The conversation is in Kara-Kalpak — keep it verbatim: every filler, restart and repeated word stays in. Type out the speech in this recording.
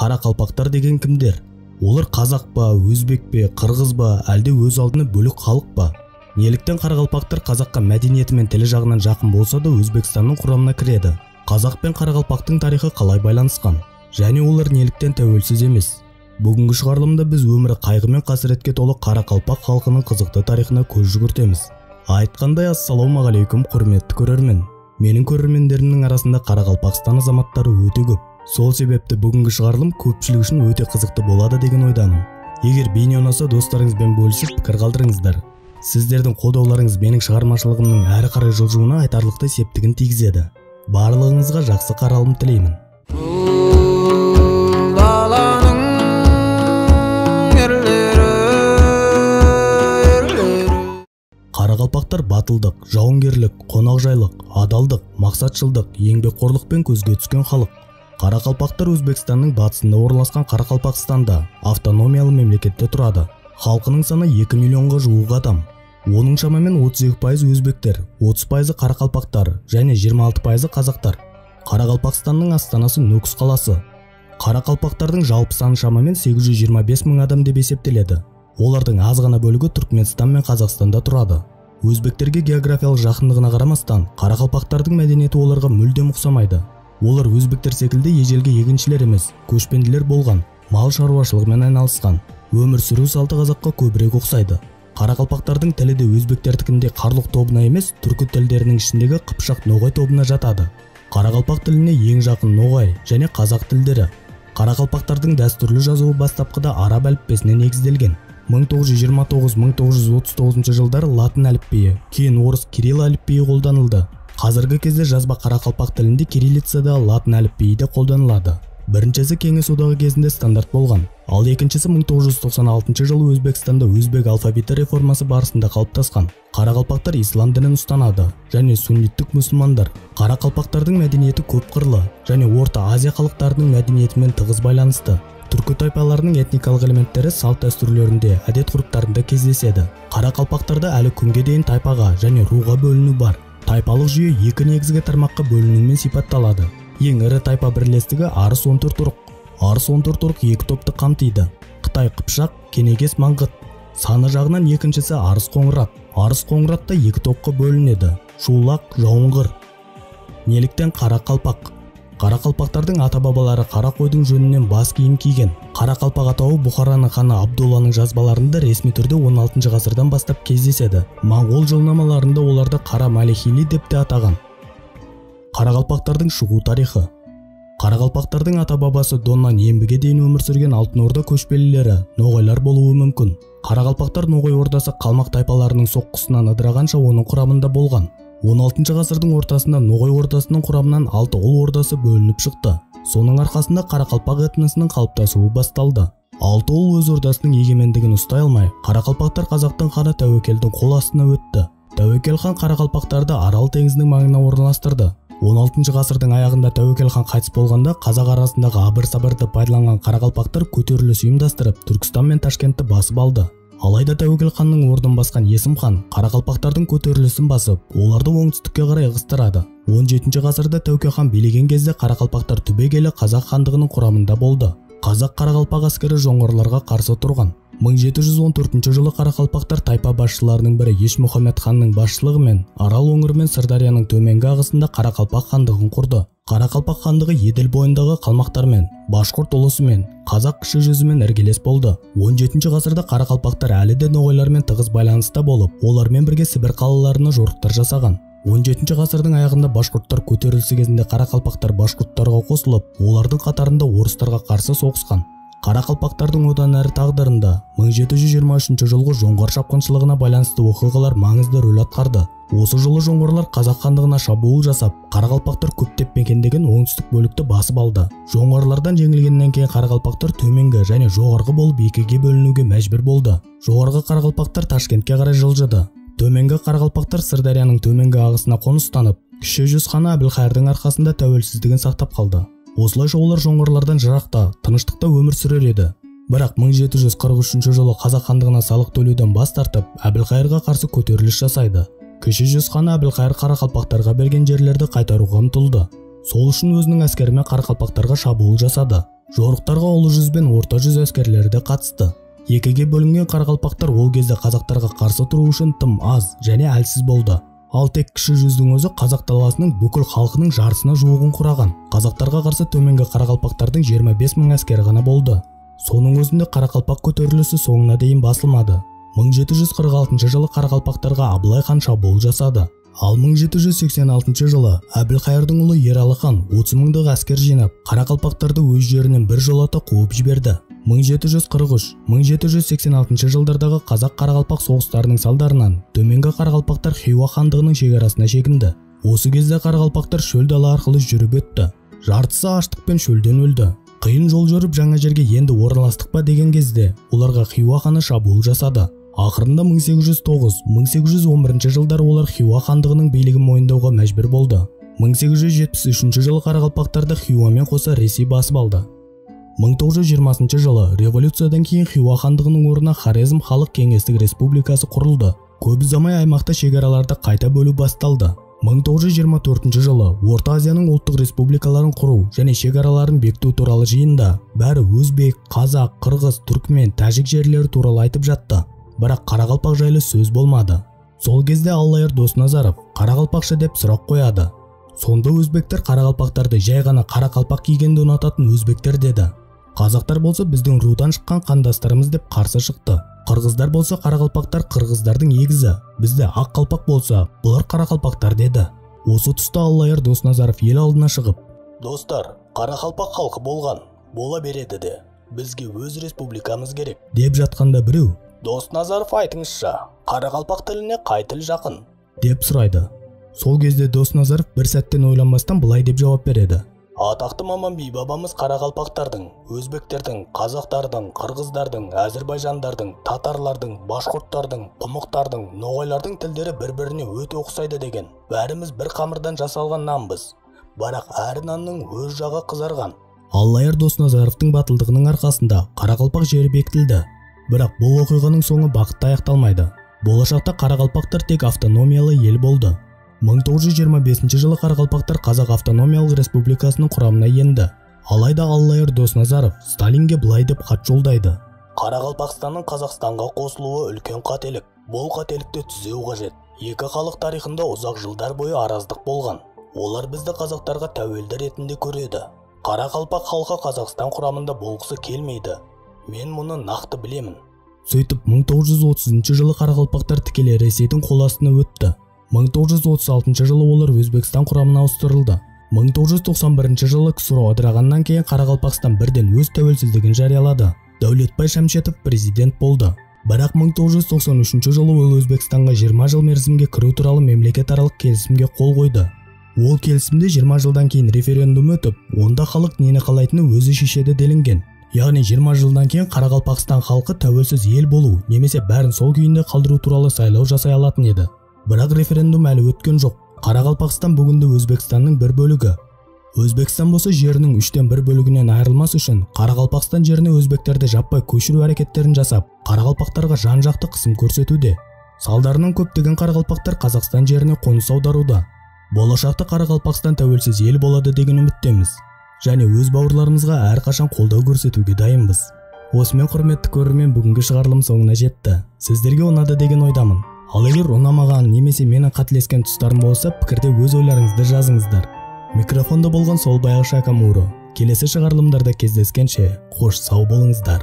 Qaraqalpaqtar degen kimler? Olar qazaq pa, ózbek pe, qırǵız ba, álde óz aldına bólek xalıq pa? Nelikten qaraqalpaqtar qazaqqa mádeniyeti men tili jaǵınan jaqın bolsa da Ózbekstannıń quramına kiredi? Qazaq pen qaraqalpaqtıń tariyxı qalay baylanısqan? Jáne olar nelikten táwelsiz emes? Búgingi shıǵarılımda biz ómiri qayǵı men qásiretke tolı qaraqalpaq xalqınıń qızıqtı tariyxına kóz júgirtemiz. Aytqanday, assalawma áleykum, húrmetli kórermen. Meniń kórermenlerimniń arasında Qaraqalpaqstan azamattari óte kóp. Sol sebepti búgingi shıǵarılım kópshilik ushın óte qızıqtı boladı degen oydaman. Eger beyne unasa, dostlarıńız benen bólisip, pikir qaldırıńızlar. Sizlerdiń qollawlarıńız meniń shıǵarmashılıǵımnıń ári qaray jıljıwına aytarlıqtay septigin tiygizedi. Barlıǵıńızǵa jaqsı qaralım tileymen. Bul dalanıń erleri, erleri. Qaraqalpaqtar batıldıq, jawıngerlik, qonaqjaylıq, adaldıq, maqsatshıldıq, eńbekqorlıq penen kózge túsken xalıq. Qaraqalpaqtar Ózbekstannıń batısında ornalasqan Qaraqalpaqstanda, avtonomiyalı mámlekette turadı. Xalqınıń sanı eki millionǵa juwıq adam. Onıń shamasında otız eki payız ózbekler, otız payızı qaraqalpaqtar jáne jigirma altı payızı qazaqtar. Qaraqalpaqstannıń astanası Nókis qalası. Qaraqalpaqtardıń jalpı sanı shamasında segiz júz jigirma bes mıń adam dep esepteledi. Olardıń az ǵana bóligi Túrkmenstan men Qazaqstanda turadı. Ózbekterge geografiyalıq jaqınlıǵına qaramastan, qaraqalpaqtardıń mádeniyeti olarǵa múldem uqsamaydı. Olar ózbekter sekildi ejelge eginshiler emes, kóshpendiler bolǵan, mal sharwashılıǵı menen aynalısqan. Ómir súriw saltı qazaqqa kóbirek uqsaydı. Qaraqalpaqtardıń tili de ózbekterdikinday qarluq tobına emes, túrki tilleriniń ishindegi qıpshaq-noǵay tobına jatadı. Qaraqalpaq tiline eń jaqın noǵay jáne qazaq tilleri. Qaraqalpaqtardıń dástúrli jazıwı bastapqıda arab álipbesine negizdelgen. Mıń toǵız júz jigirma toǵız, mıń toǵız júz otız toǵızınshı jılları latın álipbiyi, keyin orıs kirill álipbiyi qoldanıldı. Házirgi gezde jazba qaraqalpaq tilinde kirillitsada latın álipbiyi de qoldanıladı. Birinshisi Keńes odaǵı gezinde standart bolǵan, al ekinshisi mıń toǵız júz toqsan altınshı jılı Ózbekstanda ózbek alfaviti reforması barısında qalıptasqan. Qaraqalpaqtar islam dinin ustanadı, jáne sunnittik musılmanlar. Qaraqalpaqtardıń mádeniyeti kóp qırlı, jáne Orta Aziya xalıqtarınıń mádeniyeti menen tıǵız baylanıstı. Túrki taypalarınıń etnikalıq elementleri salt-dástúrlerinde, ádet-ǵurıptarında кездесedi. Qaraqalpaqtarda áli kúnge deyin taypaǵa jáne ruwǵa bóliniw bar. Taypalıq júye eki negizgi tarmaqqa bóliniw menen sıypattaladı. Eń iri taypa birlestigi Arıs on tórt urıq. Arıs on tórt urıq eki toptı qamtıydı. Qıtay qıpshaq, keneges mańǵıt. Sanı jaǵınan ekinshisi Arıs qońırat. Arıs qońırat ta eki topqa bólinedi. Shuwlaq, jawınǵır. Nelikten qaraqalpaq? Qaraqalpaqtardıń ata-babaları qara qoydıń júninen bas kiyim kiygen. Qaraqalpaq atawı Buxaranıń xanı Abdullanıń jazbalarında resmiy túrde on altınshı ǵásirden baslap кездесedi. Mońǵol jılnamalarında olardı qara malexili dep te ataǵan. Qaraqalpaqtardıń shıǵıw tariyxı. Qaraqalpaqtardıń ata-babası Donnan Embige deyin ómir súrgen Altın Orda kóshpelileri noǵaylar bolıwı múmkin. Qaraqalpaqtar Noǵay Ordası qalmaq taypalarınıń soqqısınan ıdıraǵansha onıń quramında bolǵan. On altınshı ǵásirdiń ortasında Noǵay Ordasınıń quramınan Altı Ul Ordası bólinip shıqtı. Sonıń arqasında qaraqalpaq etnosınıń qalıptasıwı bastaldı. Altı ul óz ordasınıń egemenligin ustay almay, qaraqalpaqtar qazaqtıń xanı Táwekeldiń qol astına ótti. Táwekel xan qaraqalpaqtardı Aral teńiziniń mańına orınlastırdı. On altınshı ǵásirdiń ayaǵında Táwekel xan qaytıs bolǵanda, qazaq arasındaǵı abır-sabırdı paydalanǵan qaraqalpaqtar kóterilis uyımdastırıp, Túrkistan men Tashkentti basıp aldı. Alayda Táwekel xannıń ornın basqan Esim xan qaraqalpaqtardıń kóterilisin basıp, olardı ońtústikke qaray ıǵıstıradı. On jetinshi ǵásirde Táwke xan biylegen gezde qaraqalpaqtar túbegeli qazaq xandıǵınıń quramında boldı. Qazaq-qaraqalpaq áskeri jońǵarlarǵa qarsı turǵan. Mıń jeti júz on tórtinshi jılı qaraqalpaqtar taypa basshılarınıń biri Eshmuxammed xannıń basshılıǵı menen Aral óńiri men Sırdáryanıń tómengi aǵısında qaraqalpaq xandıǵın qurdı. Qaraqalpaq xandıǵı Edil boyındaǵı qalmaqtar men, bashqurt ulısı men, qazaq kishi júzi men irgeles boldı. On jetinshi ǵásirde qaraqalpaqtar áli de noǵaylar men tıǵız baylanısta bolıp, olar men birge Sibir qalalarına jorıqtar jasaǵan. On jetinshi ǵásirdiń ayaǵında bashqurttar kóterilisi gezinde qaraqalpaqtar bashqurttarǵa qosılıp, olardıń qatarında orıstarǵa qarsı soǵısqan. Qaraqalpaqtardıń odan ári taǵdırında mıń jeti júz jigirma úshinshi jılǵı jońǵar shapqınshılıǵına baylanıslı oqıǵalar mańızlı rol atqardı. Usı jılı jońǵarlar qazaq xandıǵına shabıwıl jasap, qaraqalpaqtar kóplep mekendegen ońtústik bólikti basıp aldı. Jońǵarlardan jeńilgennen keyin qaraqalpaqtar tómengi jáne joǵarǵı bolıp ekige bóliniwge májbúr boldı. Joǵarǵı qaraqalpaqtar Tashkentke qaray jıljıdı. Tómengi qaraqalpaqtar Sırdáryanıń tómengi aǵısına qonıstanıp, Kishi júz xanı Ábilqayırdıń arqasında táwelsizligin saqtap qaldı. Osılaysa olar jońǵarlardan jıraqta, tınıshlıqta ómir súrer edi. Biraq mıń jeti júz qırq úshinshi jılı qazaq xandıǵına salıq tólewden bas tartıp, Ábilqayırǵa qarsı kóterilis jasaydı. Kishi júz xanı Ábilqayır qaraqalpaqtarǵa bergen jerlerdi qaytarıwǵa umtıldı. Sol ushın óziniń áskeri men qaraqalpaqtarǵa shabıwıl jasadı. Jorıqtarǵa Ulı júz ben Orta júz áskerleri de qatıstı. Ekige bólingen qaraqalpaqtar ol gezde qazaqtarǵa qarsı turıw ushın tım az jáne álsiz boldı. Al tek kishi júzdiń ózi qazaq dalasınıń búkil xalqınıń jartısına juwıǵın quraǵan. Qazaqtarǵa qarsı tómengi qaraqalpaqtardıń jigirma bes mıń áskeri ǵana boldı. Sonıń ózinde qaraqalpaq kóterilisi sońına deyin basılmadı. Mıń jeti júz qırq altınshı jılı qaraqalpaqtarǵa Abılay xan shabıwıl jasadı. Al mıń jeti júz seksen altınshı jılı Ábilqayırdıń ulı Eralı xan otız mıńdıq ásker jıynap, qaraqalpaqtardı óz jerinen bir jolata quwıp jiberdi. Mıń jeti júz qırq úsh, mıń jeti júz seksen altınshı jıldardaǵı qazaq-qaraqalpaq soǵıstarınıń saldarınan tómengi qaraqalpaqtar Xiywa xandıǵınıń shegarasına shegindi. Usı gezde qaraqalpaqtar shól dala arqalı júrip ótti. Jartısı ashtıq pen shólden óldi. Qıyın jol júrip jańa jerge endi orınlastıq pa degen gezde olarǵa Xiywa xanı shabıwıl jasadı. Aqırında mıń segiz júz toǵız, mıń segiz júz on birinshi jıldarı olar Xiywa xandıǵınıń biyligin moyındawǵa májbúr boldı. Mıń segiz júz jetpis úshinshi jılı qaraqalpaqtardı Xiywa men qosa Resey basıp aldı. Mıń toǵız júz jigirmasınshı jılı revolyuciyadan keyin Xiywa xandıǵınıń ornına Xorezm Xalıq Keńeslik Respublikası qurıldı. Kóp uzamay aymaqta shegaralardı qayta bóliw bastaldı. Mıń toǵız júz jigirma tórtinshi jılı Orta Aziyanıń ulıttıq respublikaların qurıw jáne shegaraların bekitiw tuwralı jıyında bári ózbek, qazaq, qırǵız, túrkmen, tájik jerleri tuwralı aytıp jattı. Biraq qaraqalpaq jaylı sóz bolmadı. Sol gezde Allayar Dosnazarov qaraqalpaqsha dep suraq qoyadı. Sonda ózbekter qaraqalpaqtardı jay ǵana qaraqalpaq kiygende unatatın ózbekter dedi. Qazaqtar bolsa bizdiń ruwdan shıqqan qandaslarımız dep qarsı shıqtı. Qırǵızlar bolsa qaraqalpaqtar qırǵızlardıń egizi, bizde aq qalpaq bolsa, bular qaraqalpaqtar dedi. Usı tusta Allayar Dosnazarov el aldına shıǵıp, "Dostlar, qaraqalpaq xalqı bolǵan, bola beredi de, bizge óz respublikamız kerek", dep jatqanda birew, "Dosnazarov, aytıńızsha, qaraqalpaq tiline qay til jaqın?" dep suraydı. Sol gezde Dosnazarov bir sátten oylanbastan bılay dep juwap beredi. Ataqtı Maman biy babamız qaraqalpaqtardıń, ózbekterdiń, qazaqtardıń, qırǵızdardıń, ázerbayjandardıń, tatarlardıń, bashqurttardıń, qumıqtardıń, noǵaylardıń tilleri bir-birine óte uqsaydı degen. Bárimiz bir qamırdan jasalǵan nanbız. Biraq hár nannıń óz jaǵı qızarǵan. Allayar Dosnazarovtıń batıldıǵınıń arqasında qaraqalpaq jeri bekitildi. Biraq bul oqıyǵanıń sońı baxıttı ayaqtalmaydı. Bolashaqta qaraqalpaqtar tek avtonomiyalı el boldı. Mıń toǵız júz jigirma besinshi jılı qaraqalpaqtar Qazaq avtonomiyalıq respublikasınıń quramına endi. Alayda Allayar Dosnazarov Stalinge bılay dep xat joldaydı. Qaraqalpaqstannıń Qazaqstanǵa qosılıwı úlken qátelik. Bul qátelikti túzew qajet. Eki xalıq tariyxında uzaq jıllar boyı arazlıq bolǵan. Olar bizdi qazaqtarǵa táweldi retinde kóredi. Qaraqalpaq xalqı Qazaqstan quramında bolǵısı kelmeydi. Men munı naqtı bilemin. Sóytip, mıń toǵız júz otızınshı jılı qaraqalpaqtar tikeley Reseydiń qol astına ótti. Mıń toǵız júz otız altınshı jılı olar Ózbekstan quramına awıstırıldı. Mıń toǵız júz toqsan birinshi jılı K S R O ıdıraǵannan keyin Qaraqalpaqstan birden óz táwelsizligin járiyaladı. Dáwletbay Shámshetov prezident boldı. Biraq mıń toǵız júz toqsan úshinshi jılı ol Ózbekstanǵa jigirma jıl merzimge kiriw tuwralı memleket aralıq kelisimge qol qoydı. Ol kelisimde jigirma jıldan keyin referendum ótip, onda xalıq neni qalaytını ózi sheshedi delingen. Yaǵnıy jigirma jıldan keyin Qaraqalpaqstan xalqı táwelsiz el bolıw nemese bárin sol kúyinde qaldırıw tuwralı saylaw jasay alatın edi. Biraq referendum áli ótken joq. Qaraqalpaqstan búginde Ózbekstannıń bir bóligi. Ózbekstan bolsa jeriniń úshten bir bóliginen ayırılmas ushın Qaraqalpaqstan jerine ózbekterdi jappay kóshiriw háreketlerin jasap, qaraqalpaqtarǵa jan-jaqtı qısım kórsetiwde. Saldarınan kóplegen qaraqalpaqtar Qazaqstan jerine qonıs awdarıwda. Bolashaqta Qaraqalpaqstan táwelsiz el boladı degen úmittemiz. Jáne óz bawırlarımızǵa hár qashan qoldaw kórsetiwge dayınbız. Osımen, qúrmetli kórimen, búgingi shıǵarılım sońına jetti. Sizlerge unadı degen oydamın. Al eger unamaǵan nemese meniń qátelesken tuslarım bolsa, pikirde óz oylarıńızdı jazıńızlar. Mikrofonda bolǵan Sol Bayǵısh Akamuro. Kelesi shıǵarılımlarda gezleskenshe, xosh, saw bolıńızlar.